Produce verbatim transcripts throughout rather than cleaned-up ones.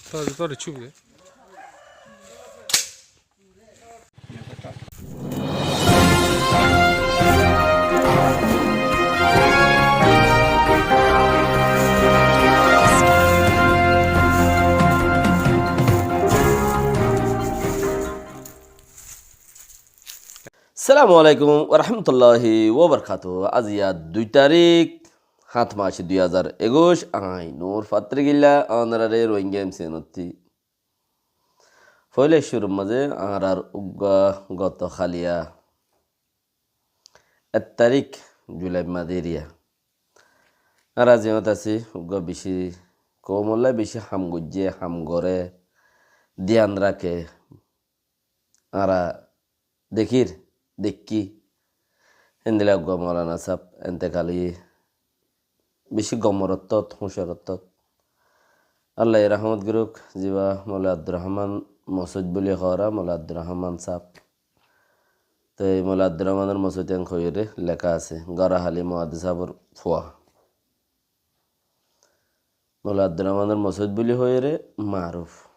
Tóre, tóre, cúbile. Assalamu alaikum warahmatulláhi wabarakátuhu. Aijja dui tarík, háñt mac, dui házar ekuic, añí Nur Fatrigilla, ónorare Rohingya M C N ottú. Foila cúrur mazé añárar uggwá goto háliya ek tarík Julai mazé eriya. Añára ziyót así, uggwá bicí koumolla bicí ham goijjé, ham goré, diyan raké. Añára dekír, dekkí, héndilla uggwá Moulana sáb entekal óiye. Bicí gomor ottót, húcor ottót. Allaye rahmot gorók, zibá Moula Abdur Rahman Mosóid buli hoóra, Moula Abdur Rahman sáb. Te Moula Abdur Rahmanor Mosóid en hoiyóre leká asé, Gorahali Moaddi sábor fua. Moula Abdur Rahmanor Mosóid buli hoiyóre maruf.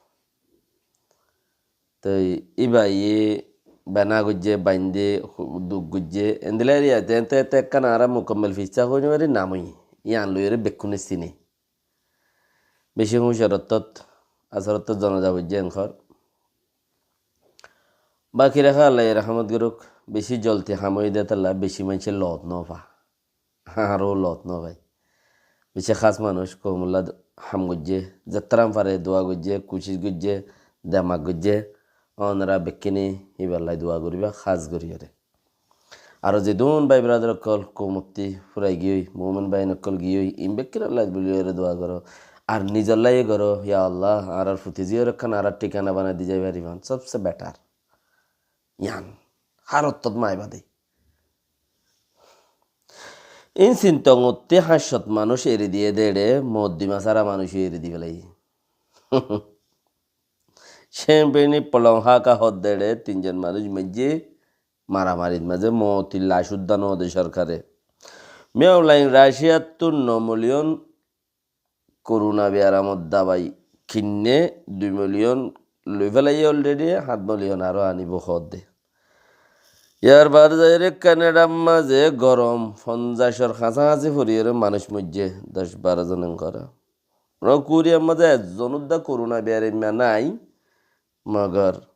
Te íbaye bena goijjé, baindé, duk goijjé, endilla eriya, te, te, te ekkán añára mukammel fissá hoi no fari, nam óiye. Yián loiyóre bekkúne sine. Bicí húcor ottót, asor ottót zonaza foijjé enkor. Baki raká Allaye rahmot gorók, bicí zoldi ham óiye dé tolla, bicí maincé loot no fa. Aró loot no fai. Bicí hás manúic, koumolla ham goijjé, zettoram fare dua goijjé, kucíc goijjé, demak goijjé, ónora bekkúne íballa dua goríba, hás goríyore. Aró zedún bái beradar ókkol koumottú furai giyói, mumin báin ókkol giyói, in bekkúnolla buliyóre dua goró. Ar nizolla yó goró, ya Allah, añárar foti ziyóre ekkán añárar thíkana banai di zai faribán, sobse better. Yián, hár ottót maibá de. In sintongottú háñt cót manúic eri diyé dé, moddima sára manúic eri di félaiye. Cénbeni Polong Háka hoó dé, tin zon manúic maijjé maramarit mazé, mouti lac uddá no de sorkare. Miyaung Laing Raciyattú no miliyon koruna biyaramor dabai kinné, dui miliyon loi félaiye already, háñt miliyon aró anibó hoó dé. Yar baade zaiyóre Kenedar mazé gorom, fonzasor hañsáhañsí foriyóre manúic moijjé, doc baró zon enkora. North Koriyar mazé ezzon uddá koruna biyarama nái, mogor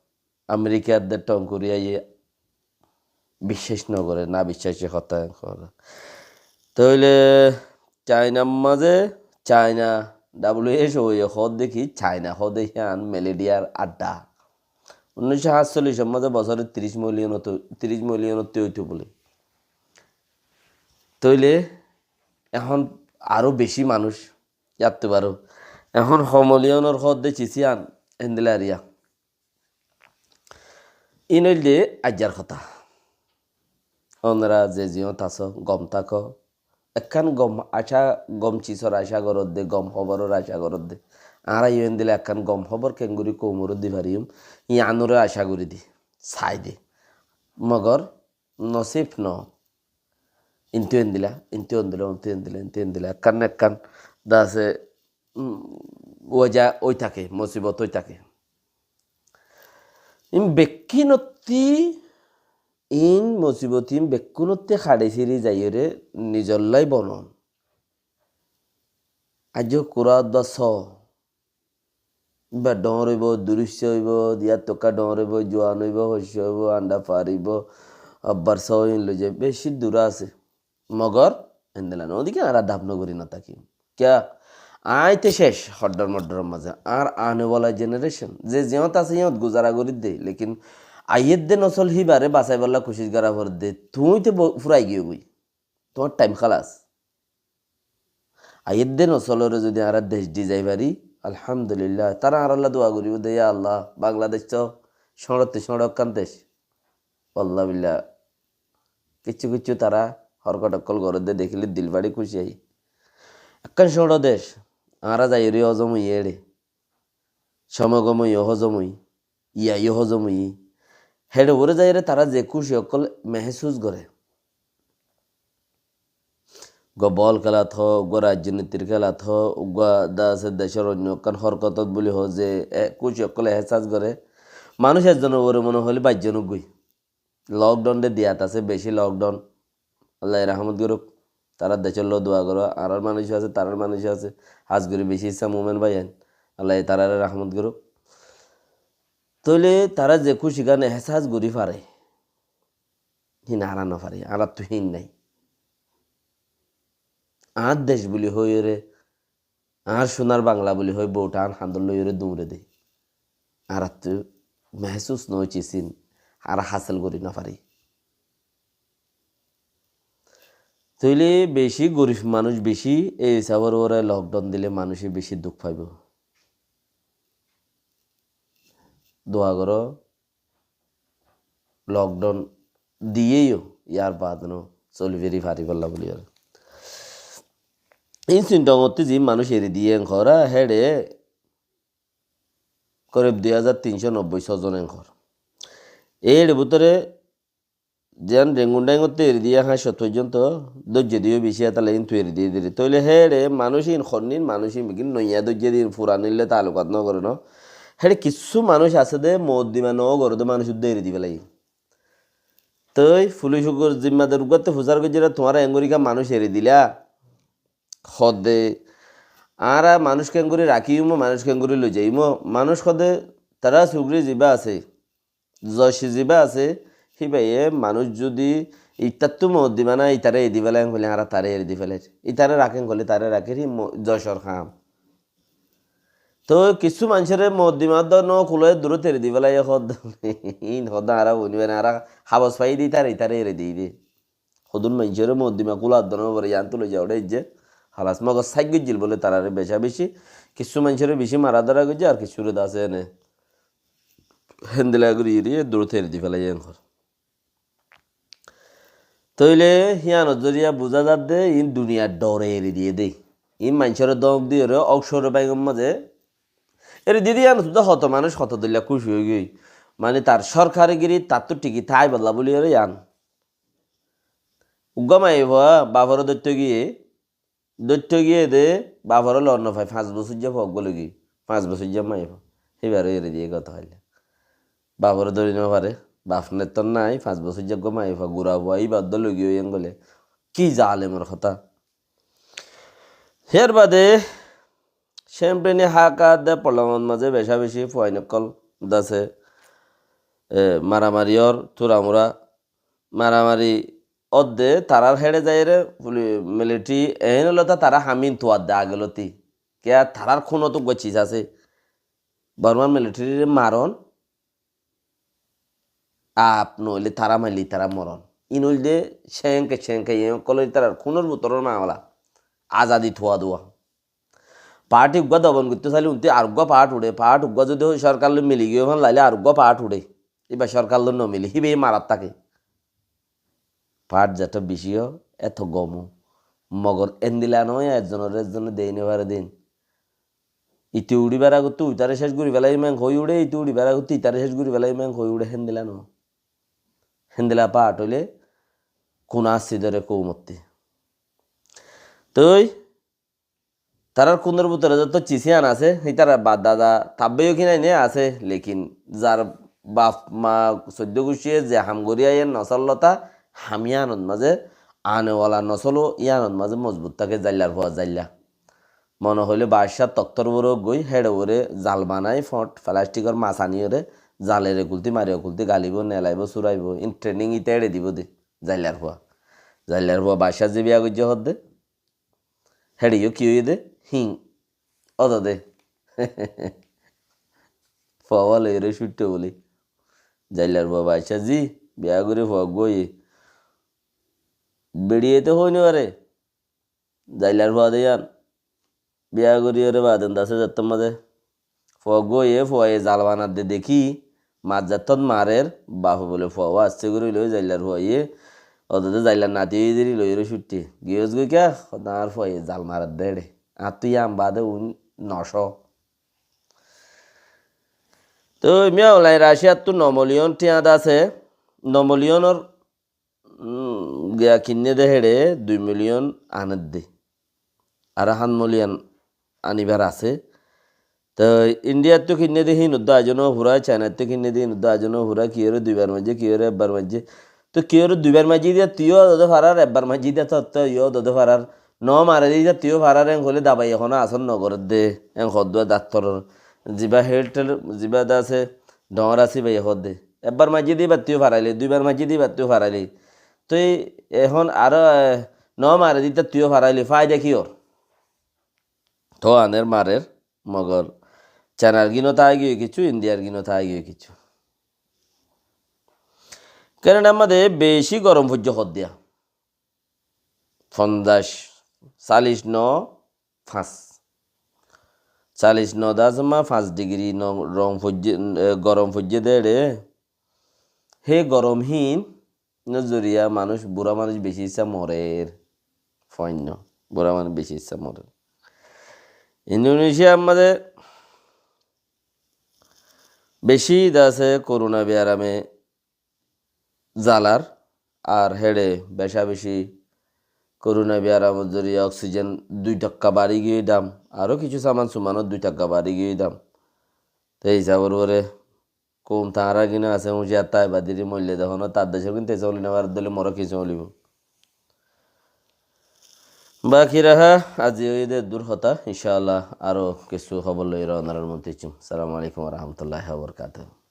Amerikar de Tong Koriyaye biccác no goré, na biccaci hotá hoó. Tóile Cainar mazé, Caina, W H O ye hoó dé ki, Caina hoó dé yián malariyar adda. Unnic cót háñtcollicor mazé bosóre tiríc miliyonottú, tiríc miliyonottú óito bóle. Tóile ehón aró bicí manúic, yáttu baró. Ehón ho miliyonor hoó dé cis yián, endilla eriya. In óilde aijjar hotá. Ónora ze ziyót asó, gom táko. Ekkán gom acá, gom cisor acá goródde, gom hóboror acá goródde. Añára yó endilla ekkán gom hóbor kengori koumoré di fariyum, yiánore acá gorí di, sai de. Mogor nosib no. Intu endilla, intu endilla, intu endilla, intu endilla. Ekkán na ekkán dase, um, waja ói táke, mosibot ói táke. In bekkúnottí, in mosibot in bekkúnottí haçi siri zaiyóre nizollái bonon. Aijjó kura dua só. Ibá dhoóñr óibo, duruicca óibo, yáttu ekká dhoóñr óibo, juan óibo, hoicca óibo, andha faribo, abbar sóoin loizai, bicí dure asé. Mogor endilla no, ódike añára dab no gorí no táki. Kiyá? Aññí te céc, hoddor moddoror mazé. Añár ane wala generation, ze ziyót asé yót guzara gorí de, lekin aiyér de nosol híbare basaibálla kucíc gorá foredde, tuñí te bo-, furai giyó goi. Tuáñr thaim hálas. Aiyér de nosolore zodi añára dec di zai fari, Alhamdulillah. Tará añárálla dua goríbou de, ya Allah, Bangladec to cóñçottú cóñço ekkán dec. Wallah billah. Kiccú kiccú tará horkot okkol goré de dekíle dil fáçi kúci ai. Ekkán cóñço dec, añára zaiyóre hozom óiye éçe. Cómogom óiye hozom óiye, yiyó hozom óiye. Héçe uore zaiyóre tará ze kúci okkol mehsús goré. Uggúa bol kélat hoó, uggúa rajnitir kélat hoó, uggúa de asé decór oinno ekkán horkotot buli hoó, ze e, kúci okkol ehsas goré. Manúic ezzonor uore mone hoilé baizzon uggúa. Lockdown de diyat asé, beci lockdown. Allaye rahmot gorouk. Tarár decólla dua goró, añárar manúic asé, tarár manúic asé. Hás gorí beci issá mumen báiyain. Allaye taráre rahmot gorouk. Tóile tará ze kúci gán ehsas gorí fare, hín añára no fari, añárattú hín nai. Añár dec buli hoiyóre, añár cúnar Bangla buli hoi bouthán handot loiyóre duñre de. Añárattú mehsús no óice sín, añára hásil gorí no fari. Tóile beci gorif manúic beci, ei hísafor uore lockdown dile manúice beci duk faibou. Dua goró, lockdown diyé yó, yar baade no soli feri faribólla buli ar. Ín Chittagong ottú ze manúic eri diyé enkor, héçe korib dui házar tin cót nobboi só zon enkor. Éçe bútore ziyán Rangoon Dieng ottú eri diyé háñt cót foijjonto dóijje diyó beci, étalla íntu eri diyé deri. Tóile héçe manúic ín honnín, manúic ín bigin noiya dóijje de, ín furanille taalukat no goré no. Héçe kissú manúic asé de, muoddima no goré de manúic uddá eri di félaiye. Toi fulic uggúa zimmadar uggúatte fusár goijjé de, tuáñra engorí ká manúic eri dila? Hoó de, añára manúic kengori rakíyum, manúic kengori loizaiyum. Manúic hoó de, tará sugri zibá asé, zoci zibá asé, híbaye manúic zudi ittáttu muoddima nái, itaré eri di félaiye hoilé añára taré eri di félair. Itaré rakéng hoilé taré rakér, hí mo-, zocor ham. Toi kissú maincóre muoddima uddá no kulé durot eri di félaiye hoó de, hín hoó de añára fúni fari, añára habos faiyí de itaré, itaré eri di de. Hodún maincóre muoddima kúla addo no fore, yián tuli zauçé ijje. Halas, mogos sái goijjil bóle tarare beca beci. Kissú maincóre beci mara dóra goijje, ar kissúre de asé ene. Héndilla gorí eri durot eri di félaiye enkor. Tóile híyanor zoriya buzá zadde, iín duniyar dhore eri diyé de. Iín maincóre dóñk diyóre, ók córe báingor mazé eri diyé de, híyanor zoriya hoto manúic hoto dóilla kúci ói giyói. Mani tar sórkarigiri tattú thiki tái bolla bóli ere yián. Uggúa maiyafua baforé dóitto giyé, dóitto giyé de baforé lor no fai, fañs bosóijja fua uggúa loigiyé, fañs bosóijja maiyafua. Híbaré eri diyé gotó hailla. Baforé dóri no fare, baf nettor nái, fañs bosóijja uggúa maiyafua, gura fua, íba uddá loigiyé ói engole. Ki zalemor hotá. Hér bade, Shémphréni háka de polomot mazé beca beci fuain ókkol dase, e, maramari ór, turamura, maramari ódde, tarár héçe zaiyóre, puli-, militari, eén ólota tará ham ín tuadde age lóti. Kiyá tarár kúnot uggúa sis asé. Bormar militariré maron, aap noóile tará maille tará moron. Ín óilde céñke céñke, eén ókkol óilde tarár kúnor bútoror mamela. Azadi tuwa duwa. Paáthi uggúa dobon goittó sailé untú ar uggúa paáth uçé, paáth uggúa zudi sórkar loi mili giyói fán lailé ar uggúa paáth uçé. Íba sórkar loi no mili, híba marat táke. Paáth zeto bicí ó, eto gom ó. Mogor endilla noó, ezzonoré ezzone dei no fare de ín. Ite uçíbar agottú uitaré céc gorí felaiyum en hoi uçé, ite uçíbar agottú itaré céc gorí felaiyum en hoi uçé, héndilla noó. Héndilla paáth óile kuna assi dóre koumottí. Toi Tarár kúnor bútore zotó cis yián asé, hítara baf dada tábbe yó ki nái né asé, lekin zar baf ma soiddó gucciye ze ham gorí aiyér nosol lota, ham yiánot mazé, anewala nosol ó yiánot mazé mozbut táke, zaillar fua zailla. Mone hoilé baccá toktór uore goi, héçe uore zal banai, foñt, felastikor mas aníyore, zalere kultí, mariyore kultí, galibó, nelaibó, suraibó, ín trening íte héçe dibó de, zaillar fua. Zaillar fua baccá ze biya goijjé hoódde, héçe yó ki óiye dé? Híng. Óto dé. Fua loiyóre cúiththo bóli. Zaillar fua baicca zí, biya gorí fua uggúa óiye. Beçiye tó hoi no fare. Zaillar fua dé yían. Biya gorí ore baade dase zettót mazé fua uggúa óiye, fuaye zal banadde dekí, mazzettót marer, bafe bóle fua uggúa asté gorí loi zaillar fuaye, odede zaillar nati óiye deri loi ore cútte. Giyós goi kiya? Hodde añár fuaye zal maredde ére. Añáttu yián baade uin nocó. Toi miya ulai Raciyattú no miliyon thiañ de asé, no miliyonor, um, giya kinne de héçe dui miliyon aner de. Aró hát miliyon anibar asé. Toi Indiyattú kinne de hín uddá aizó no fura, Cainattú kinne de hín uddá aizó no fura, kiyóre duibar maijjé, kiyóre ebbar maijjé. Toi kiyóre duibar maijjé diya tuiyó odode farar, ebbar maijjé diya tottó iyó odode farar. No mare de diya tuiyó farar, en hoilé dabai ehóno asor no goredde, en hoddúa daktoror. Ziba health, ziba de asé, dhoóñr asé ibaye hoódde. Ebbar maijjé de ibattú yó farailé, duibar maijjé de ibattú yó farailé. Toi ehón aró, eh, no mare de ibattú yó farailé, faida ki ór? Toi aner marer, mogor Cainar gíno táigiyoi kessú, Indiyar gíno táigiyoi kessú. Kenadar mazé beci gorom foijjé hoódde. Fonzaic, salic no, fañs. Salic no de asé ma fañs digiri no, rong foijjé, e, gorom foijjé de ére. Hé gorom hín no zoriya manúic, bura manúic beci issá morer. Foinno, bura manúic beci issá morer. Indonesia mazé beci de asé korona biarame zalar, ar héçe beca beci korona biaramor zoriya oksijen dui takka bari giyói dam, aró kessú saman sumanor dui takka bari giyói dam. Te hísabor uore koum tañára gíno asé, huciyar táiba deri moille de hono tar decor gín te soli no faredde óile moró ki solibo. Baki raha azi óiye de dur hotá, incállah aró kessú hóbor loi ore onorar muúntu aiccum. Assalamu alaikum wa rahmatullahi wa barakatuhu.